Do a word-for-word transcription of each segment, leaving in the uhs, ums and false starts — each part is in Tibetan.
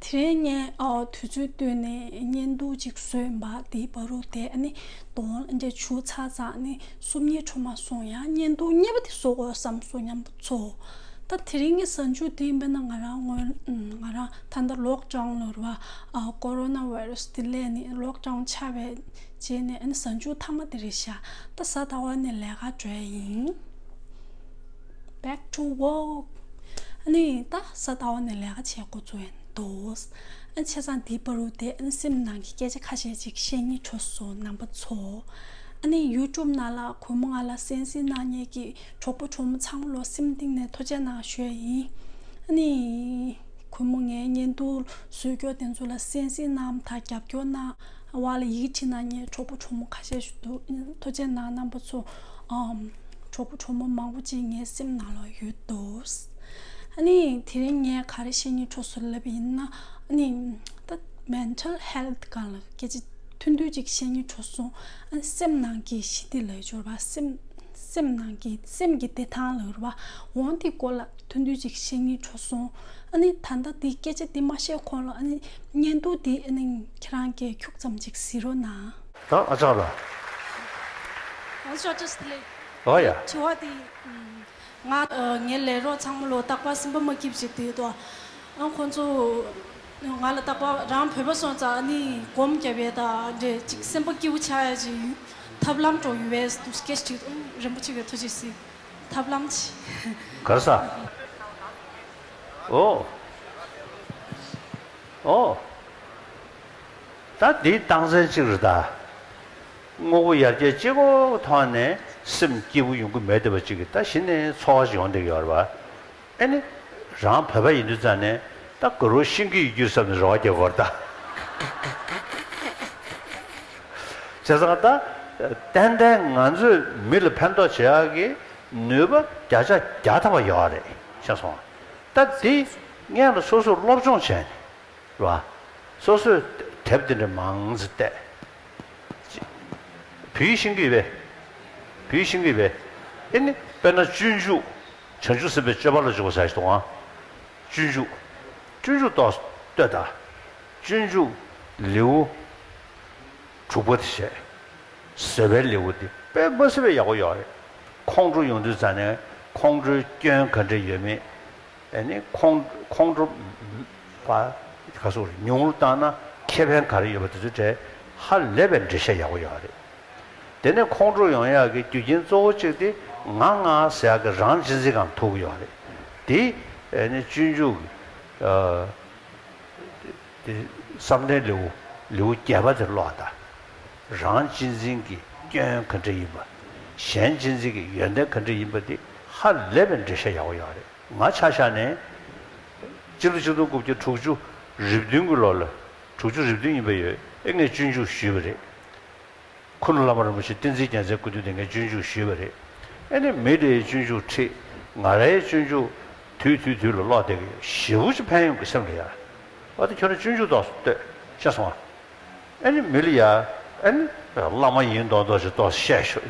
དེ་རིང་ངས་ཨ་དུས་ཚོད་བཏོན་ནས་བརྙན་ཐུང་ཅིག་བཟོས་ཡིན་པ། དེའི་བར་དུ་དེ་ཨ་ནི་གདོང་ལ་འདྲ་བྱུག་ཚར་ཙང་ཨ་ནི་སུབ་ཉིད་འཕྲོ་མ་སོང་། ཡང་བརྙན་ཐུང་གཉིས་པ་དེ་བཟོ་དགོས་བསམ་སོང་། མཉམ་པོ་ཚོ། ད་དེ་རིང་གི་གཟའ་མཇུག་དེ་ཡིན་པས་ན། ང་རང་སྔོན་ང་རང་ད་ལྟ་ལོག་ཌའུན་ལབ་རེད་བ། ཨ་ཀོ་རོ་ན་བྷའི་རེ་སི་དེ་སླེབས་ནས་ལོག་ཌའུན་ཆགས་པའི་རྗེས་ནས་ཨ་ནི་གཟའ་མཇུག་མཐའ་མ་དེ་རེད་ཤག་ད་གཟའ་ཟླ་བ་ནས་ལས་ཀ་འགྲོ་ཡ་ཡིན། Back to work. ཨ་ནི་ད་གཟའ་ཟླ་བ་ནས་ལས་ཀ་བྱེད་འགོ་བཙུགས་ཡིན་འདུག་ཨ་ནི་བྱས་ཙང་དེའི་བར་དུ་དེ་ཨ་ནི་སེམས་ནང་གི་སྐད་ཆ་ཁ་ཤས་ཅིག་བཤད་སྙིང་བྲོ་སོང་རྣམ་པ་ཚོ། ཨ་ནི་ཡུ་ཊུབ་ནང་ལ་གུས་མོ་ང་ལ་གསན་གཟིགས་གནང་མཁན་གྱི་གྲོགས་པོ་གྲོགས་མོ་ཚང་མ་ལ་སེམས་གཏིང་ནས་ཐུགས་རྗེ་གནང་ཞུ་ཡ་ཡིན། ཨ་ནི་གུས་མོ་ངའི་བརྙན་ཐུང་བཟོས་སྐྱོར་དེ་ཚོ་ལ་གསན་གཟིགས་གནང་དང་རྒྱབ་སྐྱོར་གནང་བ་ལ་ཡིད་ཆེས་གནང་མཁན་གྲོགས་པོ་གྲོགས་མོ་ཁ་ཤས་ཤིག་འདུག་ཐུགས་རྗེ་གནང་རྣམ་པ་ཚོ། ཨམ། གྲོགས་པོ་གྲོགས་མོ་མང་པོ་ཅིག་ངའི་སེམས་ནང་ལ་ཡོད་འདུག་ཨ་ནི་དེ་རིང་ངས་ག་རེ་བཤད་སྙིང་བྲོ་སོང་ལབ་ཡིན་ན། ཨ་ནི་ད་mental health སྒང་ལ་སྐད་ཆ་ཐུང་ཐུང་ཅིག་བཤད་སྙིང་བྲོ་སོང་། ཨ་ནི་སེམས་ནང་གི་ཞི་བདེ་ལབ་ཡ་ཅིག་ཡོད་རེད་བ། སེམས་སེམས་ནང་གི་སེམས་ཀྱི་བདེ་ཐང་ལབ་ཡ་རེད་བ། འོ་དེའི་སྐོར་ལ་ཐུང་ཐུང་ཅིག་བཤད་སྙིང་བྲོ་སོང་། ཨ་ནི་ད་ལྟ་དེ་སྐད་ཆ་དེ་མ་བཤད་གོང་ལ་ཨ་ནི་བརྙན་ཐུང་དེ་ཨ་ནི་ཁྱེད་རང་གིས་ཁྱུག་ཙམ་ཅིག་གཟིགས་རོགས་གནང་། ད་ཨ་ཅག་ལགས། ཨོ་ཅག་ཅག་ལགས། ཨོ་ཡ། དྲི་བ་དེ། ང་ཨ་ངའི་ལས་རོགས་ཚང་མ་ལོ་རྟག་པར་སེམས་པ་མ་སྐྱིད་པ་ཅིག་བསྡད་འདུག་ཨ་ཁོང་ཚོ་ང་ལ་རྟག་པར་རང་བོད་པ་སོང་ཙང་ཨ་ནི་སྒོམ་རྒྱབ་ཡས་དང་འདྲ་ཅིག་སེམས་པ་སྐྱིད་པོ་ཆགས་ཡས་ཅིག་ཐབས་ལམ་འདྲ་ཡོད་པས་འདུག་སྐད་ཆ་དྲིས་འདུག་རིན་པོ་ཆེ་གིས་ཐུགས་རྗེ་གཟིགས། ཐབས་ལམ་ཅིག་ག་རེ་ཟ། ཨོ། ཨོ། ད་འདི་རྟགས་མཚན་གཅིག་རེད་ད། དངོས་པོ་ཡར་རྒྱས་གཅིག་པོ་ཐོག་ནས་སེམས་སྐྱིད་པོ་ཡོང་གི་མེད་བསྡད་པ་ཅིག་གིས་ད་གཞི་ནས་ཚོར་བ་ཞིག་ཡོང་བསྡད་ཀྱི་ཡོད་རེད་པ། ཨེ་ནི། རང་བོད་པ་ཡིན་དུས་ཙང་ནས་ད་དགའ་རོགས་ཤིང་གི་ཡིག་རྒྱུགས་བསམ་ནས་རེ་བ་རྒྱག་གི་ཡོད་རེད་ད། བྱས་ཙང་ད། ཏན་ཏན་ང་ཚོས་མི་ལ་ཕན་ཐོགས་བྱེད་ཡག་གི་ནུས་པ་བརྒྱ་ཆ་བརྒྱ་ཐམ་པ་ཡོད་རེད། ཤེས་སོང་ང་། ད་འདི་སྔོན་ལ་སོ་སོས་སློབ་སྦྱོང་བྱས་ནས། རེད་བ། སོ་སོས་དེབ་དེ་འདྲ་མང་ཙམ་བལྟས། བོད་ཡིག་ཤེས་ཀྱི་ཡོད་པས། བོད་ཡིག་ཤེས་ཀྱི་ཡོད་པས། ཨེ་ནི་དཔེར་ན་སྤྱོད་འཇུག་བྱང་ཆུབ་སེམས་དཔའི་སྤྱོད་པ་ལ་འཇུག་པ་ཟེར་ཞིག་འདུག་ཨང་། སྤྱོད་འཇུག་སྤྱོད་འཇུག་ཏོག་ལྟོས་དང་། སྤྱོད་འཇུག་ལེའུ་དྲུག་པ་དེ་བྱས། བཟོད་པའི་ལེའུ་དེ་དཔེ་མ་སྲིད་པའི་ཡག་པོ་ཡོད་རེད། ཁོང་ཁྲོ་ཡོང་དུས་ཙང་ནས་ཁོང་ཁྲོའི་སྐྱོན་ག་འདྲ་ཡོད་མེད། ཨ་ནི་ཁོང་ཁོང་ཁྲོ་བ་ག་སོགས་རེད། ཉུང་རུ་བཏང་ན་ཁེ་ཕན་ག་རེ་ཡོད་པ་དེ་ཚོའི་གྲས་ཧ་ལས་པའི་འགྲེལ་བཤད་ཡག་པོ་ཡོད་རེད། དེ་ནས་ཁོང་ཁྲོ་ཡོང་ཡག་གི་རྒྱུ་རྐྱེན་གཙོ་བོ་གཅིག་དེ་ང་ང་ཟེར་ཡག་གི་རང་གཅེས་འཛིན་སྒང་ཐུག་གི་ཡོད་རེད། དེ་ཨ་ནི་སྤྱོད་འཇུག་གི་ཨ། དེ་བསམ་གཏན་ལེའུ་ལེའུ་བརྒྱད་པ་དེ་ཀློག་དང་། རང་གཅེས་འཛིན་གྱི་སྐྱོན་ག་འདྲ་ཡིན་པ། གཞན་གཅེས་འཛིན་གྱི་ཡོན་ཏན་ག་འདྲ་ཡིན་པ་དེ་ཧ་ལས་པའི་འགྲེལ་བཤད་ཡག་པོ་ཡོད་རེད། ང་ཆ་བཞག་ནས་སྤྱི་ལོ་ཆིག་སྟོང་དགུ་བརྒྱ་དྲུག་ཅུ་རེ་བདུན་གྱི་ལོ་ལ། དྲུག་ཅུ་རེ་བདུན་ཡིན་པ་ཡོད། ཨེ་ངས་སྤྱོད་འཇུག་ཞུས་པ་རེད། ཁུ་ནུ་བླ་མ་རིན་པོ་ཆེ་བསྟན་འཛིན་རྒྱལ་མཚན་སྐུ་མདུན་དེ་ངས་སྤྱོད་འཇུག་ཞུས་པ་རེད། ཨེ་ནི་མི་དེའི་སྤྱོད་འཇུག་ཁྲིད། ང་རའི་སྤྱོད་འཇུག་དུས་དུས་དུས་ལ་ཀློག་བསྡད་ཀྱི་ཡོད། ཞེ་པོ་ཅིག་ཕན་ཡོང་གི་སེམས་ལ་ཡ། ཨ་ད་ཁྱོད་རང་སྤྱོད་འཇུག་ཏོག་ཙམ་ལྟོས། ཤེས་སོང་ང་། ཨེ་ནི་མི་ལ་ཡ། ཨེ་ནི་བླ་མ་ཡིན་མདོག་མདོག་ཅིག་ཏོག་ཙམ་བཤད་ཤོག་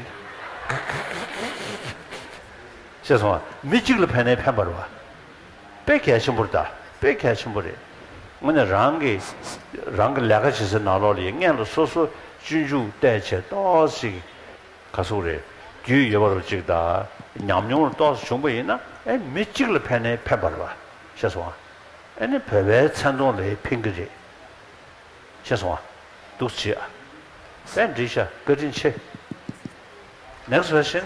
ཤེས་སོང་ང་། མི་གཅིག་ལ་ཕན་ནའི་ཕན་པ་རེད་བ། དཔེ་གལ་ཆེན་པོ་རེད་ད། དཔེ་གལ་ཆེན་པོ་རེད། དངོས་གནས་རང་གི་རང་གི་ལས་ཀ་བྱེད་སའི་ནང་ལོགས་ལ་ཡིན་སྔོན་ལ་སོ་སོ་སྤྱོད་འཇུག་བལྟས་བྱས་ཏོག་ཙམ་ག་ཟུག་རེད། རྒྱུས་ཡོད་པ་རུ་གཅིག་དང་ཉམས་མྱོང་རུ་ཏོག་ཙམ་བྱུང་པ་ཡིན་ན་ཨེ་མི་གཅིག་ལ་ཕན་ནའི་ཕན་པ་རེད་བ། ཤེས་སོང་ང་། ཨེ་ནི་བོད་པའི་མཚན་མཐོང་ལ་ཕན་གྱི་རེད། ཤེས་སོང་ང་། འདུག་བྱེད་ཨ། དཔེ་འགྲིག་ཤག་བཀའ་དྲིན་ཆེ། Next question.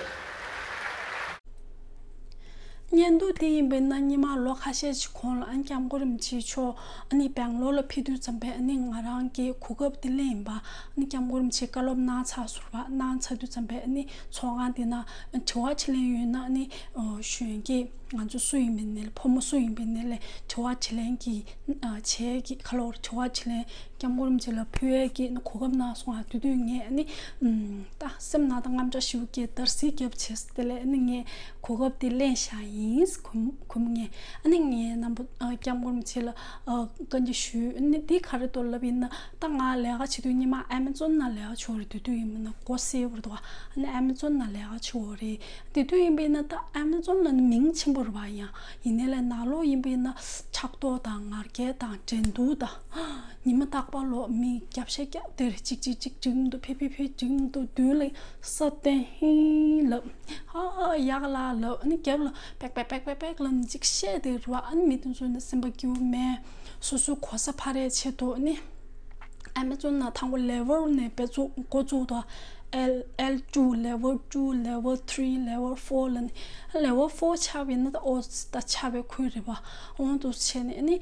བརྙན་ཐུང་དེ་ཡིན་པས་ན་སྔོན་མ་ལོ་ཁ་ཤས་ཤིག་གོང་ལ་ཨ་ནི་སྐྱབས་མགོན་རིན་པོ་ཆེ་མཆོག་ཨ་ནི་སྦེང་ལོར་ལ་ཕེབས་དུས་ཙམ་པས་ཨ་ནི་ང་རང་གི་གོ་སྐབས་དེ་ལེན་ཡིན་པ། ཨ་ནི་སྐྱབས་མགོན་རིན་པོ་ཆེ་བཀའ་སློབ་གནང་ཚར་སོང་བ། གནང་ཚར་དུས་ཙམ་པས་ཨ་ནི་ཚོགས་ཁང་དེ་ན་དྲི་བ་དྲིས་ལན་ཡོད་ན་ཨ་ནི་གཞོན་སྐྱེས་ང་ཚོ་སུ་ཡིན་པའི་ནས་ལ་ཕོ་མོ་སུ་ཡིན་པའི་ནས་ལ་དྲི་བ་དྲིས་ལན་གྱི་ཨ་བྱེད་ཀྱི་ཁ་ལོར་དྲི་བ་དྲིས་ལན་སྐྱབས་མགོན་རིན་པོ་ཆེ་ལ་ཕུལ་ཡས་ཀྱི་གོ་སྐབས་གནང་སོང་ང་། དེ་དུས་ངས་ཨ་ནི་ཨམ་ད་སེམས་ནང་ད་དངངས་སྐྲག་ཞེ་པོ་སྐྱེས་འདར་སིག་བརྒྱབ་བྱས་དེ་ལས་ཨ་ནི་ངས་གོ་སྐབས་དེ་ལེན་བཞག་ཡིན། གུམ་གུམ་ངས་ཨ་ནི་ངས་རྣམ་པ་ཨ་སྐྱབས་མགོན་རིན་པོ་ཆེ་ལ་ཨ་བཀའ་འདྲི་ཞུས། ཨ་ནི་དེ་ག་རེ་གཏོར་ལབ་ཡིན་ན་ད་ང་ལས་ཀ་བྱེད་དུས་སྔོན་མ་ཨེ་མེ་ཛོན་ནང་ལས་ཀ་བྱེད་པ་རེད། དེ་དུས་ཡིན་པ་ན་སྒོ་སེར་པོ་རེད་འདུག་ཨ་ནི་ཨེ་མེ་ཛོན་ནང་ལས་ཀ་བྱེད་པ་རེད། དེ་དུས་ཡིན་པས་ན་ད་ཨེ་མེ་ཛོན་ལ་ནི་མིང་ཆེན་པོ་ རེད་པ། ཡང་ཡིན་ནའི་ལས་ནང་ལོགས་ཡིན་པ་ཡིན་ན་ཕྲག་དོག་དང་ང་རྒྱལ་དང་འགྲན་བསྡུར་དང་། ཉི་མ་རྟག་པར་ལོག་མི་རྒྱབ་ཤ་རྒྱབ་དེར་གཅིག་གཅིག་གཅིག་འགྲིག་མི་འདུག་ཕེ་ཕེ་ཕེ་འགྲིག་མི་འདུག་མདུན་ལ་ས་བསྟན་ཧིང་ལབ། ཨ་ཨ་ཡག་ལ་ལབ། ཨ་ནི་རྒྱབ་ལ་པེག་པེག་པེག་པེག་པེག་ལབ་ནས་གཅིག་བཤད་དེ་རེད་པ། ཨ་ནི་མི་དེ་ཚོ་ནི་སེམས་པ་སྐྱིད་པོ་མེད། སོ་སོའི་གོ་ས་འཕར་ཡའི་ཆེད་དུ་ཨ་ནི། ཨེ་མེ་ཛོན་ནང་དང་པོ་ལེ་ཝལ་ནས་དཔེ་ཚོགས་འགོ་བཙུགས་དང་། L L two, level two, level three, level four ལ་ནི། ལེ་ཝལ་ཕོར་ཆགས་པ་ཡིན་ན་ད་ཨོ་ཙི་ད་ཆགས་པའི་ཁུལ་རེད་པ། འོང་དུ་བྱས་ནས་ནི་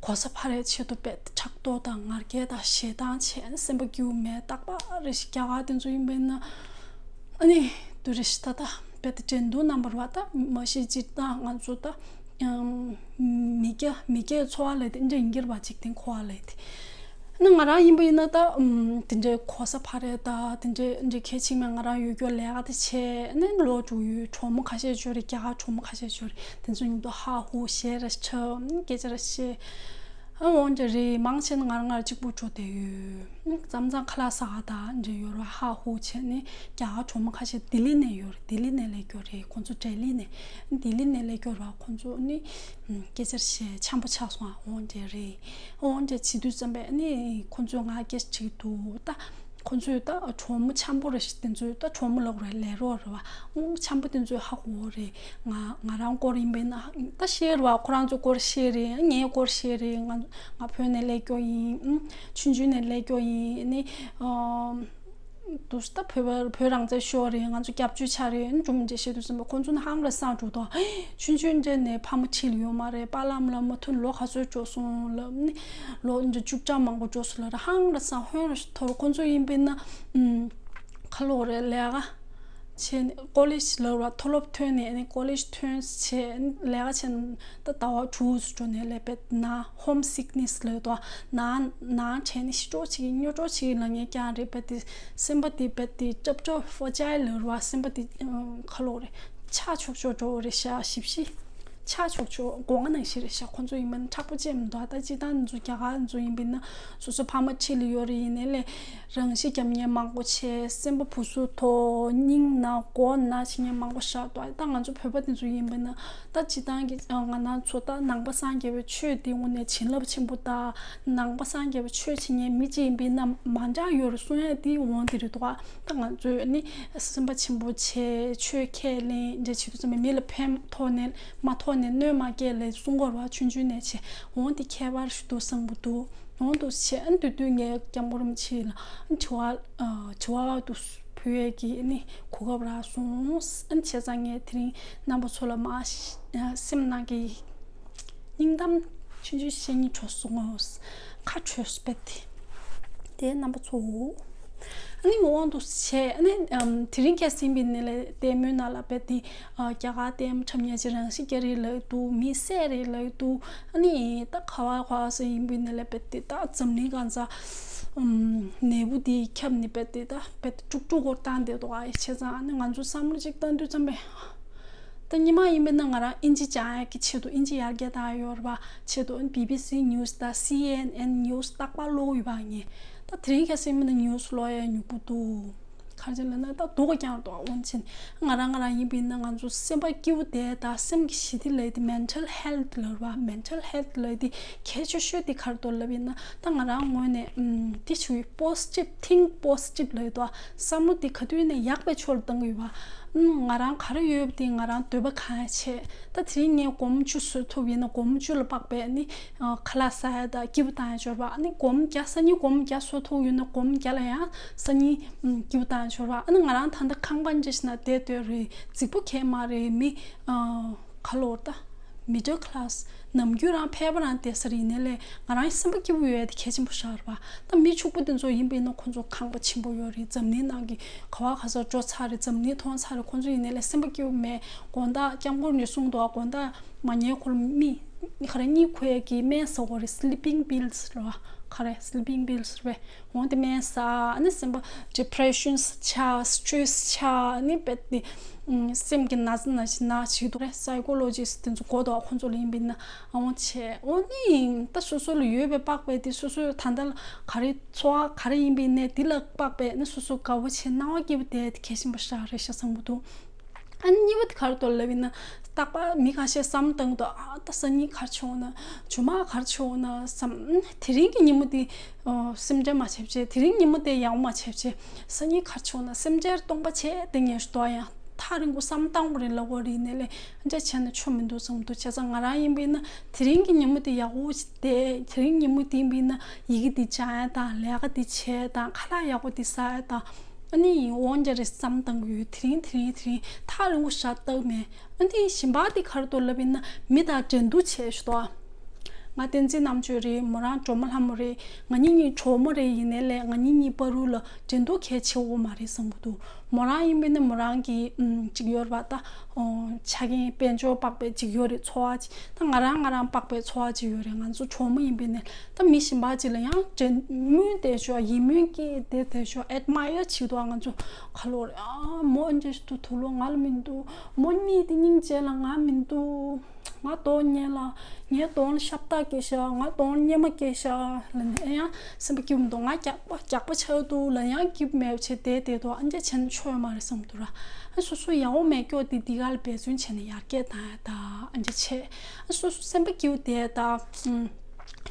གོ་ས་འཕར་ཡའི་ཆེད་དུ་དཔེ་ཕྲག་དོག་དང་ང་རྒྱལ་དང་ཞེ་སྡང་བྱས་ནས་སེམས་པ་སྐྱིད་པོ་མེད། རྟག་པར་རེ་ཞིག་རྒྱ་གར་དེ་ཚོ་ཡིན་པ་ཡིན་ན། ཨ་ནི་དུ་རེ་ཞིག་ད་ད་དཔེ་ད་འགྲན་བསྡུར་རྣམ་པར་བ་ད་མ་གཞི་སྤྱིར་བཏང་ང་ཚོ་ད། མི་སྐྱ་མི་སྐྱའི་འཚོ་བ་ལས་དེ་འདྲ་ཡིན་གྱི་རེད་པ། འཇིག་རྟེན་འཁོར་བ་ལས་དེ། ཨ་ནི་ང་རང་ཡིན་པ་ཡིན་ན་ད་ཨམ་དེ་འདྲའི་གོ་ས་འཕར་ཡ་ད་དེ་འདྲའི་འདྲའི་གལ་ཆེ་མེད། ང་རང་ཡོད་རྒྱུ་ལས་ཀ་དེ་བྱས་ནས་ལོ་དྲུག་ཡོད། གྲོགས་མོ་ཁ་ཤས་ཅིག་ཡོད་རེད། རྒྱ་གར་གྲོགས་མོ་ཁ་ཤས་ཅིག་ཡོད་རེད། དེ་ཚོ་མཉམ་དུ་ཧ་ཧུ་བཤད་ར་འཁྲབ་སྐད་ཆ་ར་བཤད། ཨ་འོང་འདྲ་རེད། མང་ཆེ་ན་ང་རང་ང་རང་གཅིག་པུ་འགྲོ་བསྡད་ཡོད། མཚམས་མཚམས་ཁ་ལག་ཟ་ག་ད་འདྲ་ཡོད་ར་ཧ་ཧུ་བྱས་ནས། རྒྱ་གར་གྲོགས་མོ་ཁ་ཤས་ལྡི་ལི་ནས་ཡོད་རེད། ལྡི་ལི་ནས་སླེབས་རྒྱུ་རེད། ཁོང་ཚོ་ལྡི་ལི་ནས། ལྡི་ལི་ནས་སླེབས་རྒྱུ་ར། ཁོང་ཚོ་ནི་སྐད་ཆ་བཤད་འཆམ་པོ་ཆགས་སོང་། ཨ་འོང་འདྲ་རེད། འོང་འདྲ་བྱེད་དུས་ཙམ་པས་ནི་ཁོང་ཚོས་ང་སྐད་ཆ་དྲིས་འདུག་ད་ཁོང་ཚོས་ད་གྲོགས་མོ་འཆམ་པོ་རེད་ཤག་དེ་ཚོས་ད་གྲོགས་མོ་ལབ་རེད། ལས་རོགས་རེད་པ། འཆམ་པོ་དེ་ཚོས་ཧ་གོ་རེད། ང་ང་རང་སྐོར་ཡིན་པས་ན་ད་ཤེས་རེད་པ། ཁོ་རང་ཚོའི་སྐོར་ཤེས་རེད། ངའི་སྐོར་ཤེས་རེད། ང་ང་བོད་ནས་སླེབས་རྒྱུ་ཡིན། ཆུང་ཆུང་ནས་སླེབས་རྒྱུ་ཡིན། ནི། དུས་ད་བོད་པ་བོད་རང་བཙན་ཤོར་རེད། ང་ཚོ་སྐྱབས་བཅོལ་ཆགས་རེད། འགྲོ་མི་འདྲ་བཤད་དུས་ཙམ་པ་ཁོང་ཚོ་ནི་ཧང་ར་སང་འགྲོ་དོ། ཆུང་ཆུང་འདྲ་ནས་ཕ་མ་ཁྲིད་ལ་ཡོད་མ་རེད། པཱ་ལགས་ལ་མ་ཐུག་ལོ་ག་ཚོད་འགྲོ་སོང་ལབ་ནི། ལོ་འདྲ་བཅུ་ཕྲག་མང་པོ་འགྲོ་སོང་ལབ་ར་ཧང་ར་སང་ཧོན་ར་ཐོར། ཁོང་ཚོ་ཡིན་པས་ན་ཁ་ལོ་རེད་ལས་ཀ་བྱས་ནས་ཀོ་ལེཇ་ལབ་ར་མཐོ་སློབ་ཐོན་ནས་ནི་ཀོ་ལེཇ་ཐོན་བྱས་ལས་ཀ་བྱས་ནས། ད་ཟླ་བ་དྲུག་ཙམ་འགྲོ་ནས་ལས་པས་ན་ཧོམ་སིག་ནེས་ལབ་དོ། ན་ན་བྱས་ནས་ཤི་གྲོགས་བྱེད་ཀྱི་སྨྱོ་གྲོགས་བྱེད་ཀྱི་ལབ་མཁན་རྐྱང་རེད། པས་དེ་སེམས་པ་དེ་པས་དེ་སྐྲབ་སྐྲབ་ཧྥོ་ཅའི་ལབ་ར་བ། སེམས་པ་དེ་ཁ་ལོ་རེད། ཆག་ཆོག་ཆོག་འགྲོ་རེད་ཤག་ཞིབ་ཞིབ་ཆག་ཆོག་ཆོག་སྒོ་ང་ནང་བཞིན་རེད་ཤག་ཁོང་ཚོ་ཡིན་པ་ན་མཁྲེགས་པོ་ཅན་མི་འདུག་ད་སྤྱིར་བཏང་ང་ཚོ་རྒྱ་གར་ཚོ་ཡིན་པ་ན་སོ་སོ་ཕ་མ་ཁྲིད་ལ་ཡོད་རེད། ཡིན་ནའི་ལས། རང་ཤི་རྒྱབ་མཁན་མང་པོ་བྱས། སེམས་པ་བུ་སུ་ཐོ་སྙིང་ན་མགོ་ན་བྱེད་མཁན་མང་པོ་ཤག་འདུག་ད་ང་ཚོ་བོད་པ་དེ་ཚོ་ཡིན་པ་ན་ད་སྤྱིར་བཏང་གི་ང་རང་ཚོ་ད་ནང་པ་སངས་རྒྱས་པའི་ཆོས་དེ་དངོས་གནས་བྱིན་རླབས་ཆེན་པོ། ད་ནང་པ་སངས་རྒྱས་པའི་ཆོས་བྱེད་མཁན་མི་གཅིག་ཡིན་པ་ན་མ་འདྲ་ཡོད་རེད་གསུང་ཡ་དེ་འོང་དེ་རེད་འདུག་ད་ང་ཚོས་ནི་སེམས་པ་ཆེན་པོ་བྱས་ཆོས་ཁས་ལེན་འདྲ་བྱེད་དུས་ཙམ་པ་མི་ལ་ཕན་ཐོགས་ནས་མ་ཐོགས་ནས་གནོད་མ་སྐྱེལ་ལས་གསུང་དགོས་རེད་བ། ཆུང་ཆུང་ནས་བྱས་འོང་དེ་ཁྱད་པར་ཞིག་འདུག་བསམ་གྱི་འདུག་འོང་དུ་བྱས། ཨ་ནི་དུས་དུས་ངས་སྐྱབས་མགོན་རིན་པོ་ཆེ་ལ་ཨ་ནི་དྲི་བ་ཨ་དྲི་བ་དུ་ཕུལ་ཡས་ཀྱི་ཨ་ནི་གོ་སྐབས་རག་སོང་། ཨ་ནི་བྱས་ཙང་ངས་དེ་རིང་རྣམ་པ་ཚོ་ལ་མར་ཤ་ཨ་སེམས་ནང་གི་སྙིང་གཏམ་ཆུང་ཆུང་བཤད་སྙིང་བྲོ་སོང་ངོ་། ཁ་བྲོས་སོང་པས་དེ། དེ་རྣམ་པ་ཚོ། ཨ་ནི་འོང་དུ་བྱས། ཨ་ནི་ཨམ་དེ་རིང་ཁ་སང་པའི་ནི་ལས་ལྟད་མོའི་ནང་ལ་པས་དེ་ཨ་རྒྱ་གར་ལྟད་མོ་འཁྲབ་མཁན་ཅིག་རང་ཤི་རྒྱག་རེད་ལབ་འདུག་མི་བསད་རེད་ལབ་འདུག་ཨ་ནི་ད་ག་བ་ག་བ་སེ་ཡིན་པའི་ནི་ལས་པས་དེ་ད་འཛམ་གླིང་གང་ཚ་ཨམ་ནད་འབུ་དེ་ཁྱབ་ནི་པས་དེ་ད་པས་དཀྲུག་དཀྲུག་སྐོར་བཏང་བསྡད་འདུག་ཨ་ཡེ་བྱས་ཙང་ཨ་ནི་ང་ཚོ་བསམ་བློ་ཅིག་བཏང་དུས་ཙམ་པས། ད་ཉི་མ་ཡིན་པས་ན་ང་རང་ཨིན་ཇི་སྦྱང་ཡག་གི་ཆེད་དུ་ཨིན་ཇི་ཡར་རྒྱས་བཏང་ཡོད་རེད་པ། ཆེད་དུ་བི་བི་སི་ནིའུ་སི་དང་སི་ཨེན་ཨེན་ནིའུ་སི་རྟག་པར་ཀློག་ཡོད་པ་ངས། ད་དེ་རིང་ཁ་སང་མིན་ན་ནིའུ་སི་ཀློག་ཡག་མྱུར་པོ་འདུག་ག་རེ་ལབ་ན་ད་སྡུག་ག་རྐྱང་འདུག་འོན་ཆེན་ང་རང་ང་རང་ཡིན་པས་ན་ང་ཚོ་སེམས་པ་སྐྱིད་པོ་བསྡད་དང་སེམས་ཀྱི་ཞི་བདེ་ལབ་དེ་མེན་ཊལ་ཧེལ་ཐི་ལབ་རེད་པ། མེན་ཊལ་ཧེལ་ཐི་ལབ་དེ་གལ་ཆེ་ཤོས་དེ་ག་རེ་འདུག་ལབ་ཡིན་ན། ད་ང་རང་ངོས་ནས་ཨམ་དེ་ཆུ་ཡི་པོ་སི་ཊིབ་ཐིང་པོ་སི་ཊིབ་ལབ་ཡོད་དོ། བསམ་བློ་དེ་ག་དུས་ནས་ཡག་པའི་ཕྱོགས་ལ་བཏང་གི་ཡོད་པ། ཨམ་ང་རང་ག་རེ་ཡོད་པ་དེ་ང་རང་འདོད་པ་གང་ཡང་བྱེད། ད་དེ་རིང་ངས་སྒོར་མོ་བཅུ་བཟོ་ཐུབ་ཡིན་ན་སྒོར་མོ་བཅུ་ལ་དཔག་པའི་ནི་ཨ་ཁ་ལག་ཟ་ཡ་དང་སྐྱིད་པོ་བཏང་ཡ་འབྱོར་བ། ཨ་ནི་སྒོར་མོ་བརྒྱ་སང་ཉིན་སྒོར་མོ་བརྒྱ་བཟོ་ཐུབ་ཡོད་ན་སྒོར་མོ་བརྒྱ་ལ་ཡང་སང་ཉིན་ཨམ་སྐྱིད་པོ་བཏང་ཡ་འབྱོར་བ། ཨ་ནི་ང་རང་ད་ལྟ་ཁང་པ་འདྲ་ཞིག་ན་བསྡད་སྡོད་རེད། རྫིག་པོ་གས་མ་རེད། མི་ཨ་ག་ལབ་དགོས་རེད་ད། མི་ཌལ་ཁི་ལ་སི་ནམ་རྒྱུན་རང་ཕལ་པ་རང་བསྡད་ས་རེད། ཡིན་ནའི་ལས་ང་རང་སེམས་པ་སྐྱིད་པོ་ཡོད་ཡ་དེ་གལ་ཆེན་པོ་ཞིག་རེད་པ། ད་མི་ཕྱུག་པོ་དེ་ཚོ་ཡིན་པ་ཡིན་ན་ཁོང་ཚོ་ཁང་པ་ཆེན་པོ་ཡོད་རེད། འཛམ་གླིང་ནང་གི་ག་བ་ག་ས་འགྲོ་ཚར་རེད། འཛམ་གླིང་མཐོང་ཚར་རེད། ཁོང་ཚོ་ཡིན་ནའི་ལས་སེམས་པ་སྐྱིད་པོ་མེད། དགོང་དག་སྐྱབས་མགོན་ནས་གསུངས་འདུག་དགོང་དག་མ་ཉལ་གོང་ལ་མི་ག་རེ་གཉིད་ཁུག་ཡ་གི་སྨན་ཟ་དགོས་རེད། སི་ལི་པིང་པིལ་སི་རེད་པ། ག་རེ་སི་ལི་པིང་པིལ་སི་རེད་པས། འོང་དེ་སྨན་ཟ། ཨ་ནི་སེམས་པ་ཌི་པི་རེ་ཤན་ཆགས། སི་ཊི་རེ་སི་ཆགས། ཨ་ནི་དཔེ་དེ་ཨུམ་སེམས་ཀྱི་ན་ཚ་ན་ཞིག་ན་ཞིག་འདུག་རེད། སའི་ཀོ་ལོ་ཇི་སི་དེ་ཚོ་གོ་དོ་ཁོང་ཚོ་ལ་ཡིན་པས་ན་ཨ་འོང་བྱས། འོ་ནི་ད་སོ་སོ་ལ་ཡོད་པའི་དཔག་པའི་དེ་སོ་སོའི་ད་ལྟ་ལ་ག་རེ་འཚོ་བ་ག་རེ་ཡིན་པའི་ནས་དེ་ལ་དཔག་པའི་ནི་སོ་སོ་དགའ་བོ་བྱས་སྣང་བ་སྐྱིད་པོ་བསྡད་དེ་གལ་ཆེན་པོ་ཞིག་རེད་ཤག་བསམ་གྱི་འདུག་ཨ་ནི་གཉིས་པ་དེ་ག་རེ་འདུག་ལབ་ཡིན་ན། རྟག་པར་མི་ཁ་ཤས་བསམ་བཏང་འདུག་ཨ་ད་སང་ཉིན་ག་རེ་བྱུང་ན། ཇུ་མ་ག་རེ་བྱུང་ན་བསམ། དེ་རིང་གི་ཉིན་མོ་དེ་ཨོ་སེམས་ཁྲལ་མ་བྱེད་བྱེད། དེ་རིང་ཉིན་མོ་དེ་ཡག་པོ་མ་བྱེད་བྱེད། སང་ཉིན་ག་རེ་བྱུང་ན་སེམས་ཁྲལ་སྟོང་པ་བྱས་དེ་ངས་ཞུ་དོ། ཡང་ཐག་རིང་པོ་བསམ་བཏང་དགོས་རེད་ལབ་དགོས་རེད། ནས་ལས་འདྲ་བྱས་ན་ཆོ་མི་འདུག་བསམ་འདུག་བྱས་ཙང་ང་རང་ཡིན་པས་ན་དེ་རིང་གི་ཉིན་མོ་དེ་ཡག་པོ་ཞིག་བསྡད། དེ་རིང་ཉིན་མོ་དེ་ཡིན་པས་ན་ཡི་གེ་དེ་སྦྱང་ཡ་དང་། ལས་ཀ་དེ་བྱས་དང་། ཁ་ལག་ཡག་པོ་དེ་ཟ་ཡ་དང་། ཨ་ནི་འོང་འདྲ་རེད་བསམ་བཏང་གི་ཡོད། དེ་རིང་དེ་རིང་དེ་རིང་ཐག་རིང་པོ་ཞིག་བལྟས་མེད། ཨ་ནི་གཞན་པ་དེ་ག་རེ་འདུག་ལབ་ཡིན་ན་མི་དང་འགྲན་བསྡུར་བྱས་ཞུ་དོ། ང་བསྟན་འཛིན་རྣམ་དཔྱོད་རེད། མོ་རང་གྲོགས་མོ་ལྷ་མོ་རེད། ང་གཉིས་གཉིས་གྲོགས་མོ་རེད། ཡིན་ནའི་ལས་ང་གཉིས་གཉིས་བར་དུ་ལ་འགྲན་བསྡུར་གལ་ཆེ་བོ་མ་རེད་བསམ་གྱི་འདུག་མོ་རང་ཡིན་པས་ན་མོ་རང་གི་ཨམ་ཅིག་ཡོད་རེད་པ། ད་ཨོ་ཆ་རྐྱེན་དཔལ་འབྱོར་དཔག་པའི་ཅིག་ཡོད་རེད། འཚོ་བ་ཅིག་ད་ང་རང་ང་རང་དཔག་པའི་འཚོ་བ་ཅིག་ཡོད་རེད། ང་ཚོ་གྲོགས་མོ་ཡིན་པས་ན་ད་མི་གཞན་པ་ཅིག་ལ་ཡང་འདྲན་སྨོན་བསྡད་ཤོག་ཡིད་སྨོན་སྐྱེས་བསྡད་བསྡད་ཤོག་ཨེཌ་མ་ཡར་བྱེད་འདུག་ང་ཚོ་ཁ་ལོ་རེད། ཨ་མོ་འདྲ་ཞིག་འདུག་དུག་ལོག་ང་ལ་མི་འདུག་མོ་གཉིས་དེ་སྙིང་རྗེ་ལ་ང་མི་འདུག་ང་གདོང་ཉེ་ལ། ངའི་གདོང་ལ་ཤ་སྟག་སྐྱེས་ཤག་ང་གདོང་ལ་གཉེར་མ་སྐྱེས་ཤག་ལབ་ནས་ཨེ་ཡང་སེམས་པ་སྐྱིད་པོ་མི་འདུག་ང་རྒྱགས་པ་རྒྱགས་པ་ཆགས་འདུག་ལབ་ཡང་སྐྱིད་པོ་མེད་པ་བྱས་བསྡད་བསྡད་འདུག་ཨ་འདྲ་བྱས་ན་ཆོ་ཡོད་མ་རེད་བསམ་འདུག་ར། ཨ་སོ་སོ་ཡག་པོ་མེད་སྐྱོ་དེ་འདི་ག་ལ་འབད་བརྩོན་བྱས་ནས་ཡར་རྒྱས་བཏང་ཡ་ད་ཨ་འདྲ་བྱས། ཨ་སོ་སོ་སེམས་པ་སྐྱིད་པོ་བསྡད་ད། ཨུམ།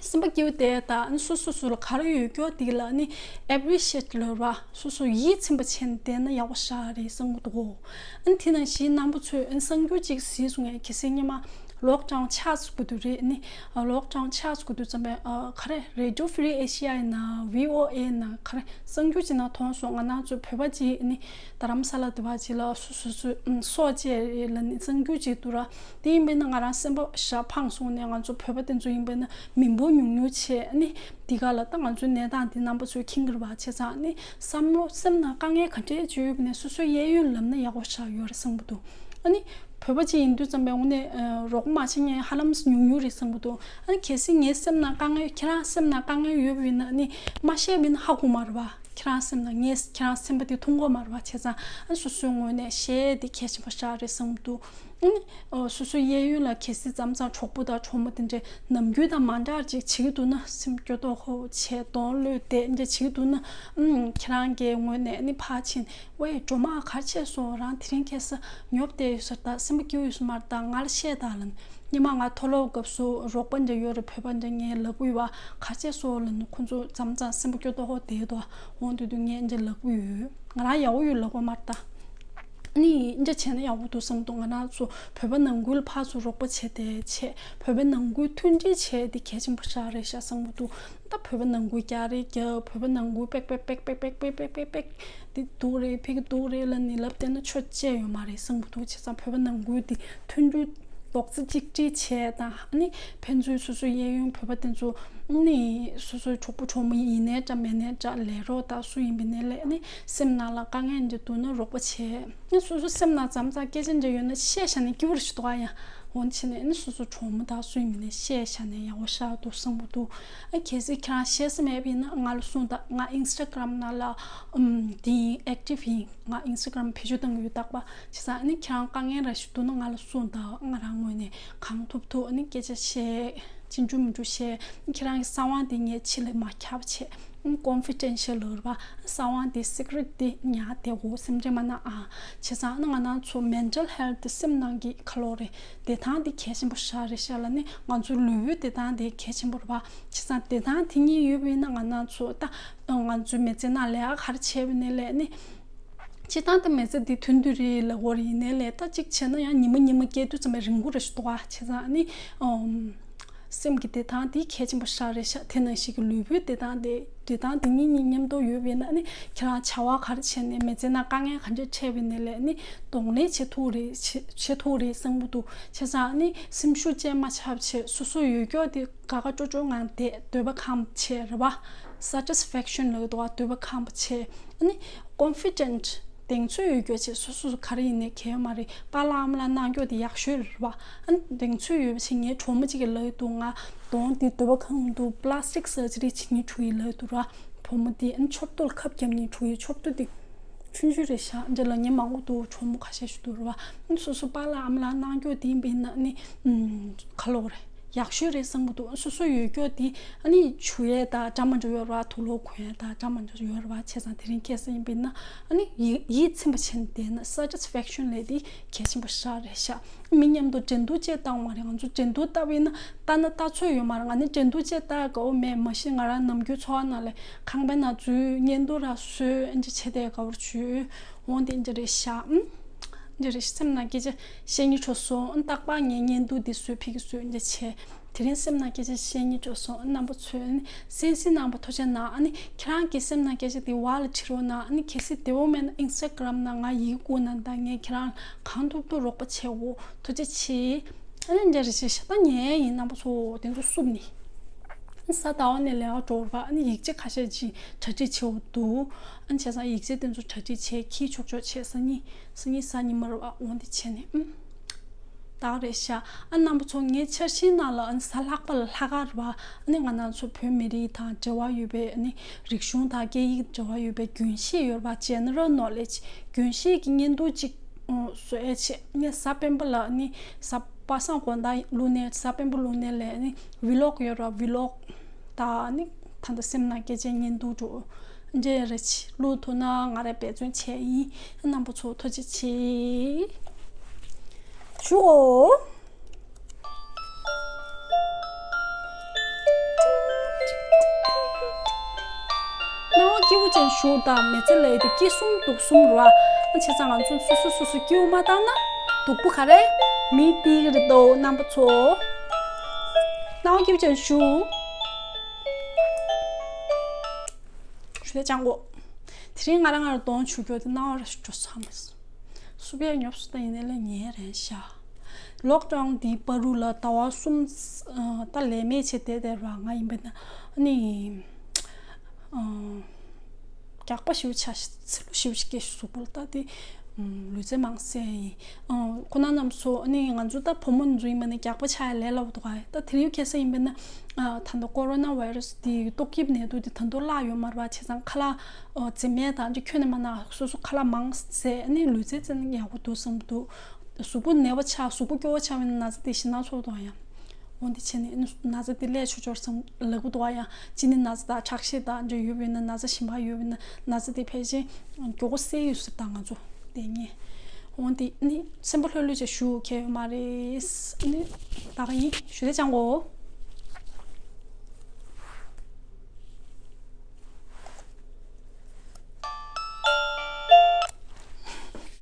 སེམས་པ་སྐྱིད་པོ་བསྡད་ད། ཨ་སོ་སོ་སོ་ལ་ག་རེ་ཡོད་སྐྱོ་དེ་ལ་ནི་ཨེ་པི་རི་ཤི་ཨེཊ་ལབ་ར། སོ་སོ་ཡིད་ཚིམ་པ་བྱས་ནས་བསྡད་ན་ཡག་པོ་ཞེ་དྲག་རེད་བསམ་གྱི་འདུག་ཨ་ནི་དེ་ནང་བཞིན་རྣམ་པ་ཚོས་ཨ་ནི་གསར་འགྱུར་ཅིག་གཟིགས་སོང་ངས། གལ་སྲིད་སྔོན་མ་ལོག་ཌའུན་ཆགས་སོང་གི་དུས་རེད། ཨ་ནི་ལོག་ཌའུན་ཆགས་སོང་གི་དུས་ཙམ་པས་ཨ་ག་རེ་རེ་ཌི་ཡོ་ཧྥི་རི་ཨེ་ཤི་ཡ་ཡིན་ན་ཝི་ཨོ་ཨེ་ཡིན་ན་ག་རེ་གསར་འགྱུར་ཅིག་ནང་མཐོང་སོང་། ང་རང་ཚོའི་བོད་པ་ཅིག་ཨ་ནི་རྡ་རམ་ས་ལ་དེ་བ་ཅིག་ལ་སོ་སོ་སོ་ཨ་ནི་སྲོག་བཅད་རེད་ལབ་ནས་གསར་འགྱུར་ཅིག་འདུག་ར། དེ་ཡིན་པས་ན་ང་རང་སེམས་པ་ཞེ་དྲག་ཕངས་སོང་ནས། ང་ཚོ་བོད་པ་དེ་ཚོ་ཡིན་པས་ན་མི་འབོར་ཉུང་ཉུང་བྱས་ཨ་ནི་འདི་ག་ལ་ད་ང་ཚོའི་གནས་སྟངས་འདི་རྣམ་པ་ཚོས་མཁྱེན་གྱི་རེད་པ། བྱས་ཙང་ཨ་ནི་བསམ་བློ་སེམས་ནང་དཀའ་ངལ་ག་འདྲས་ཅིག་ཡོད་པ་ནས་སོ་སོའི་གཡས་གཡོན་ལབ་ན་ཡག་པོ་ཞེ་དྲག་ཡོད་རེད་བསམ་གྱི་འདུག་ཨ་ནི་བོད་པ་ཅིག་ཡིན་དུས་ཙམ་པས་དངོས་གནས་ཨ་རོགས་པ་མ་བྱེད་མཁན་ཧ་ལམ་ཉུང་ཉུང་རེད་བསམ་གྱི་འདུག་ཨ་ནི་གལ་སྲིད་ངའི་སེམས་ནང་དཀའ་ངལ་ཁྱེད་རང་སེམས་ནང་དཀའ་ངལ་ཡོད་པ་ཡིན་ན་ཨ་ནི་མ་བཤད་པ་ཡིན་ན་ཧ་གོ་མ་རེད་པ། ཁྱེད་རང་སེམས་ནང་ངས་ཁྱེད་རང་སེམས་པ་དེ་མཐོང་གི་མ་རེད་པ། བྱས་ཙང་ཨ་ནི་སོ་སོའི་ངོས་ནས་བཤད་ཡ་དེ་གལ་ཆེན་པོ་ཞེ་དྲག་རེད་བསམ་གྱི་འདུག་ཨ་ནི་ཨོ་སོ་སོའི་གཡས་གཡོན་ལ་གལ་སྲིད་མཚམས་མཚམས་གྲོགས་པོ་དང་གྲོགས་མོ་དེ་འདྲས་ནམ་རྒྱུན་དང་མ་འདྲ་བ་ཅིག་བྱེད་ཀྱི་འདུག་ན་སེམས་སྐྱོ་མདོག་ཁ་པོ་བྱས་གདོང་ལོག་བསྡད་འདྲས་བྱེད་ཀྱི་འདུག་ན། ཨུམ། ཁྱེད་རང་གི་ངོས་ནས་ཨ་ནི་ཕར་ཕྱིན། ཝེ་སྒྲོལ་མ་ག་རེ་བྱས་སོང་། རང་དེ་རིང་ཁ་སང་ཉོབ་བསྡད་ཡོད་ས་རེད་ད། སེམས་པ་སྐྱིད་པོ་ཡོད་ས་མ་རེད་ད། ང་ལ་བཤད་དང་ལབ་ནས། སྔོན་མ་ང་མཐོ་སློབ་སྐབས་སུ་རོགས་པ་འདྲ་ཡོད་རེད། བོད་པ་འདྲ་ངས་ལབ་ཀྱི་ཡོད་པ། ག་རེ་བྱས་སོང་ལབ་ནས་ཁོང་ཚོ་མཚམས་མཚམས་སེམས་པ་སྐྱོ་མདོག་ཁ་པོ་བསྡད་འདུག་འོང་དུས་དུས་ངས་འདྲ་ལབ་ཀྱི་ཡོད། ང་རང་ཡག་པོ་ཡོད་ལབ་ཀྱི་ཡོད་མ་རེད་ད། ནི་འདྲ་བྱས་ན་ཡག་པོ་འདུག་བསམ་འདུག་ང་རང་ཚོ་བོད་པ་ནང་ཁུལ་ཕར་ཚུར་རོགས་པ་བྱས་ཏེ་བྱས། བོད་པ་ནང་ཁུལ་མཐུན་སྒྲིལ་བྱས་ཏེ་གལ་ཆེན་པོ་ཞེ་དྲག་རེད་ཤག་བསམ་གྱི་འདུག་ད་བོད་པ་ནང་ཁུལ་རྒྱག་རེས་རྒྱབ། བོད་པ་ནང་ཁུལ་པེག་པེག་དེ་འདུག་རེད་ཕེ་གི་འདུག་རེད་ལབ་ནས་ལབ་བསྡད་ན་ཆོ་ཅི་ཡང་ཡོད་མ་རེད་བསམ་གྱི་འདུག་བྱས་ཙང་བོད་པ་ནང་ཁུལ་དེ་མཐུན་སྒྲིལ་རྡོག་རྩ་གཅིག་སྒྲིལ་བྱས་དང་། ཨ་ནི་ཕན་ཚུན་སོ་སོའི་གཡས་གཡོན་བོད་པ་དེ་ཚོ་ནི་སོ་སོའི་གྲོགས་པོ་གྲོགས་མོ་ཡིན་ནའི་འདྲ་མིན་ནའི་འདྲ། ལས་རོགས་དང་སུ་ཡིན་པ་ཡིན་ནའི་ལས་ནི་སེམས་ནང་ལ་དཀའ་ངལ་འདྲ་འདུག་ན་རོགས་པ་བྱས། ནི་སོ་སོ་སེམས་ནང་མཚམས་མཚམས་སྐད་ཆ་འདྲ་ཡོད་ན་བཤད་བཞག་ན་སྐྱིད་པོ་རེད་ཤག་འདུག་ཨ། ཡང་འོང་ཕྱིན་ནས་ནི་སོ་སོ་གྲོགས་མོ་དང་སུ་ཡིན་པ་ཡིན་ནའི་བཤད་བཞག་ན་ཡག་པོ་ཞེ་དྲག་འདུག་བསམ་གྱི་འདུག་ཨ་གལ་སྲིད་ཁྱེད་རང་བཤད་ས་མེད་པ་ཡིན་ན་ང་ལ་གསུངས་དང་། ང་ཨིན་སི་ཊ་གྷ་རམ་ནང་ལ་ཨམ་དེ་ཡིན་ཨེག་ཊིབ་ཡིན། ང་ཨིན་སི་ཊ་གྷ་རམ་བེད་སྤྱོད་གཏོང་གི་ཡོད་རྟག་པ། བྱས་ཙང་ཨ་ནི་ཁྱེད་རང་དཀའ་ངལ་ར་ཞིག་འདུག་ན་ང་ལ་གསུངས་དང་། ང་རང་ངོས་ནས་གང་ཐུབ་ཐུབ་ཨ་ནི་སྐད་ཆ་བཤད། ཅི་འགྲུབ་མི་འགྲུབ་བཤད། ཁྱེད་རང་གི་གསང་བ་དེ་ངས་ཕྱི་ལ་མ་ཁྱབ་བྱས། ཨ་ནི་ཀོན་ཕི་ཌེན་ཤལ་ལབ་རེད་པ། གསང་བ་དེ་སི་ཀི་རེཊ་དེ་ཉར་བསྡད་དགོས། སེམས་ཁྲལ་མ་གནང་ཨ། བྱས་ཙང་ཨ་ནི་ང་རང་ཚོ་མེན་ཊལ་ཧེལ་ཐི་དེ་སེམས་ནང་གི་ཁ་ལོ་རེད། བདེ་ཐང་དེ་གལ་ཆེན་པོ་ཞེ་དྲག་རེད་ཤག་ལབ་ནི། ང་ཚོའི་ལུས་པོའི་བདེ་ཐང་དེ་གལ་ཆེན་པོ་རེད་པ། བྱས་ཙང་བདེ་ཐང་དེ་གཉིས་ཡོད་པ་ཡིན་ན་ང་རང་ཚོ་ད་ང་ཚོའི་མི་ཚེ་ནང་ལས་ཀ་ག་རེ་བྱས་པ་ཡིན་ནའི་ལས་ནི། སྤྱིར་བཏང་ད་མི་ཚེ་འདི་ཐུང་ཐུང་རེད་ལབ་དགོས་རེད། ཡིན་ནའི་ལས་ད་གཅིག་བྱས་ན་ཡང་ཉི་མ་ཉི་མ་སྐྱེལ་དུས་ཙམ་པ་རིང་པོ་རེད་ཤག་འདུག་ཨ། བྱས་ཙང་ཨ་ནི་ཨམ་སེམས་ཀྱི་བདེ་ཐང་དེ་གལ་ཆེན་པོ་ཞེ་དྲག་རེད་ཤག་དེ་ནང་བཞིན་གྱི་ལུས་པོའི་བདེ་ཐང་དེ་བདེ་ཐང་དེ་གཉིས་གཉིས་མཉམ་དུ་ཡོད་པ་ཡིན་ན་ཨ་ནི་ཁྱེད་རང་བྱ་བ་ག་རེ་བྱས་ནའི་མི་ཚེ་ནང་དཀའ་ངལ་ག་འདྲ་འཕྲད་པ་ཡིན་ནའི་ལས་ཨ་ནི་གདོང་ལེན་བྱེད་ཐུབ་རེད། བྱེད་བྱེད་ཐུབ་རེད་བསམ་གྱི་འདུག་བྱས་ཙང་ཨ་ནི་སེམས་ཤུགས་ཅན་མ་ཆགས་བྱས། སོ་སོ་ཡོད་སྐྱོ་དེ་དགའ་དགའ་སྤྲོ་སྤྲོ་ངང་བསྡད། འདོད་པ་ཁེངས་པ་བྱས་རེད་པ། སེ་ཊི་སི་ཕེག་ཤན་ལབ་འདུག་པ། འདོད་པ་ཁེངས་པ་བྱས། ཨ་ནི་ཀོན་ཕི་ཌེན་ཊི་གདེང་ཚོད་ཡོད་སྐྱོ་བྱས། སོ་སོ་ག་རེ་ཡིན་ནའི་གལ་ཡོད་མ་རེད། པཱ་ལགས་ཨ་མ་ལགས་གནང་སྐྱོ་དེ་ཡག་ཤོས་རེད་པ། ཨ་ནི་གདེང་ཚོད་ཡོད་པ་བྱས། ངའི་གྲོགས་མོ་གཅིག་གིས་ལབ་འདུག་ང་གདོང་དེ་འདོད་པ་ཁེངས་འདུག་པ་ལཱ་སི་ཊིག་སར་ཇི་རི་བྱེད་སྙིང་བྲོ་ཡི་ལབ་འདུག་ར། བུ་མོ་དེ་ཨ་ནི་མཆུ་ཏོ་ལ་ཁབ་བརྒྱབ་སྙིང་བྲོ་ཡི། མཆུ་ཏོ་དེ་ཆུང་ཆུང་རེད་ཤག་འདྲ་ལབ་མཁན་མང་པོ་འདུག་གྲོགས་མོ་ཁ་ཤས་ཤིག་འདུག་ར་བ། ཨ་ནི་སོ་སོ་པཱ་ལགས་ཨ་མ་ལགས་གནང་སྐྱོ་དེ་ཡིན་པ་ཡིན་ན་ཨ་ནི་ཨམ་ཁ་ལོ་རེད། ཡག་ཤོས་རེད་བསམ་གྱི་འདུག་སོ་སོ་ཡོད་སྐྱོ་དེ་ཨ་ནི་བྱུག་ཡས་དང་འདྲ་མ་འདྲ་ཡོད་ར། དུག་ལོག་གོན་ཡས་དང་འདྲ་མ་འདྲ་ཡོད་ར། བྱས་ཙང་དེ་རིང་ཁ་སང་ཡིན་པས་ན་ཨ་ནི་ཡིད་ཡིད་ཚིམ་པ་བྱས་ནས་བསྡད་ན་satisfaction་ལས་དེ་གལ་ཆེན་པོ་ཞེ་དྲག་རེད་ཤག་མི་མཉམ་དུ་འགྲན་བསྡུར་བཅས་བཏང་བ་རེད། ང་ཚོ་འགྲན་བསྡུར་ལྟ་བུ་ཡིན་ན་ལྟ་ན་ལྟ་ཚོད་ཡོད་མ་རེད། ང་ནི་འགྲན་བསྡུར་བཅས་ལྟ་དགའ་བོ་མེད། མ་གཞི་ང་རང་ནམ་རྒྱུན་འཚོ་བ་ནང་ལ་ཁང་པའི་ནང་འཛུལ་བརྙན་ཐུང་ར་བཟོས་ཨ་འདྲ་བྱས་ཏེ་དགའ་བོར་བྱོས། འོང་དེ་འདྲ་རེད་ཤག་ཨུམ། འདྲ་རེད། སེམས་ནང་སྐད་ཆ་བཤད་སྙིང་བྲོ་སོང་། ཨ་རྟག་པར་ངས་བརྙན་ཐུང་འདི་བཟོས་ཕ་གི་བཟོས་འདྲ་བྱས། དེ་རིང་སེམས་ནང་སྐད་ཆ་བཤད་སྙིང་བྲོ་སོང་། ཨ་རྣམ་པ་ཚོས་ཨ་ནི་གསན་གཟིགས་གནང་བ་ཐུགས་རྗེ་གནང་། ཨ་ནི་ཁྱེད་རང་གི་སེམས་ནང་སྐད་ཆ་དེ་བར་ལ་བྲིས་རོགས་གནང་། ཨ་ནི་གལ་སྲིད་བདེ་བོ་མེད་ན་ཨིན་སི་ཊ་གྷ་རམ་ནང་ང་ཡིག་བསྐུར་གནང་དང་། ངས་ཁྱེད་རང་གང་ཐུབ་ཐུབ་རོགས་པ་བྱེད་འོ། ཐུགས་རྗེ་ཆེ། ཨ་ནི་འདྲ་རེད་ཤག་ད་ཉན་ཡིན། རྣམ་པ་ཚོ་དེ་ཚོ་བསུབ་ནི། གཟའ་ཟླ་བ་ནས་ལས་ཀ་འགྲོ་བ། ཨ་ནི་ཡིག་ཆ་ཁ་ཤས་ཅིག་གྲ་སྒྲིག་བྱེད་འོ་འདུག་ཨ་ནི་བྱས་ཙང་ཡིག་ཆ་དེ་ཚོ་གྲ་སྒྲིག་བྱས་འཁྱེར་ཆོག་ཆོག་བྱས། སང་ཉིན་སང་ཉིན་གཟའ་ཉི་མ་རེད་པ། འོང་དེ་བྱས་ནས་ཨུམ། ད་རེད་ཤག་ཨ་རྣམ་པ་ཚོ་ངའི་འཆར་གཞིའི་ནང་ལ་ཨ་ནི་གཟའ་ལྷག་པ་ལ་ལྷག་དཀར་རེད་པ། ཨ་ནི་ང་རང་ཚོ་བོད་མི་རིགས་དང་འབྲེལ་བ་ཡོད་པའི་ཨ་ནི་རིག་གཞུང་དང་སྐད་ཡིག་འབྲེལ་བ་ཡོད་པའི་རྒྱུན་ཤེས་ཡོད་པ། general knowledge རྒྱུན་ཤེས་ཀྱི་བརྙན་ཐུང་ཅིག་བཟོ་ཡས་བྱས། ངས་གཟའ་སྤེན་པ་ལ་ནི་གཟའ་པ་སངས་དགོང་དག་བླུགས་ནས། གཟའ་སྤེན་པ་བླུགས་ནས་ལས་ནི་ཝི་ལོག་ཡོད་ར། ཝི་ལོག་ད་ནི་ད་ལྟ་སེམས་ནང་སྐད་ཆ་བརྙན་ཐུང་འགྲོ་འདྲ་རེ་བྱས་བླུགས་ཐུབ་ན་ང་རས་འབད་བརྩོན་བྱས་ཡིན། རྣམ་པ་ཚོ་ཐུགས་རྗེ་ཆེ་ཞུའོ། སྣང་བ་སྐྱིད་པོ་ཅན་ཞུ་དང་མི་ཚེ་ལས་དེ་སྐྱིད་གསུམ་སྡུག་གསུམ་རེད་པ། བྱས་ཙང་ང་ཚོ་སོ་སོ་སོ་སོ་སྐྱིད་པོ་མ་བཏང་ན་སྡུག་པོ་ག་རེ་མི་སྟེར་གི་རེད་དོ། རྣམ་པ་ཚོ་སྣང་བ་སྐྱིད་པོ་ཅན་ཞུ། ཞུ་དེ་ཅང་གོ། དེ་རིང་ང་རང་ང་རང་གདོང་བྱུག་རྒྱུ་དེ་སྣང་བ་ར་ཞུ་འགྲོ་ཚང་མ། སུ་པའི་ཉོབ་སུ་ད་ཡིན་ནའི་ལ་ཉེ་རན་ཤག་ལོག་ཌའུན་འདིའི་བར་རུ་ལ་ཟླ་བ་གསུམ་ཨ་ད་ལས་མེད་བྱས་བསྡད་བསྡད་ར། ང་ཡིན་པ་ན་ཨ་ནི་ཨ་རྒྱགས་པ་ཞེ་པོ་ཆགས། ཚིལ་ལུ་ཞེ་པོ་ཞིག་སྐྱེས། གཟུགས་པོ་ལ་ད་དེ་ལུས་རྩལ་མང་བསད་ཡིན། ཨ་ཁོ་ན་རྣམས་ཚོ་ཨ་ནི་ང་ཚོ་ད་བུ་མོ་ཚོ་ཡིན་པ་ན་རྒྱགས་པ་ཆགས་ཡ་ལས་སླ་པོ་འདུག་ག་ད་དེ་རིང་ཁ་སང་ཡིན་པ་ན་ཨ་ད་ལྟ་ཀོ་རོ་ན་ཝའི་ར་སི་དེ་ཏོག་དབྱིབས་ནད་དུག་དེ་ད་དུང་བརླག་ཡོད་མ་རེད་པ། བྱས་ཙང་ཁ་ལག་ཨོ་རྫས་སྨན་དང་ཅིག་ཁྱོན་ནས་མ་ན་སོ་སོ་ཁ་ལག་མང་ཟས་ནི་ལུས་རྩལ་རྩེད་ན་ཡག་པོ་འདུག་བསམ་འདུག་གཟུགས་པོ་ན་བ་ཆགས། གཟུགས་པོ་སྐྱོ་བ་ཆགས་པ་ཡིན་ན་ན་ཚ་དེ་ཞེད་སྣང་ཚོར་འདུག་ཡ། འོ་འདི་བྱས་ནས་ན་ཚ་དེ་སླེབས་ཆོག་ཆོག་བསམ་ལབ་གི་འདུག་ཡ། གཅིག་ནི་ན་ཚ་དང་ཁྲག་ཤེད་དང་འདྲ་ཡོད་པ་ཡིན་ན། ན་ཚ་གཞན་པ་ཡོད་པ་ཡིན་ན་ན་ཚ་དེ་ཕལ་ཆེར་མགྱོགས་པོ་སེལ་ཡོད་ཟེར། ད་ང་ཚོ་དེ་ངས་འོ་འདི་ནི་སེམས་པ་ལྷོད་ལྷོད་བྱས་ཞུ་མཁན་ཡོད་མ་རེད། ནི་ད་ག་ཡིན་ཞུ་དེ་ཅང་གོ།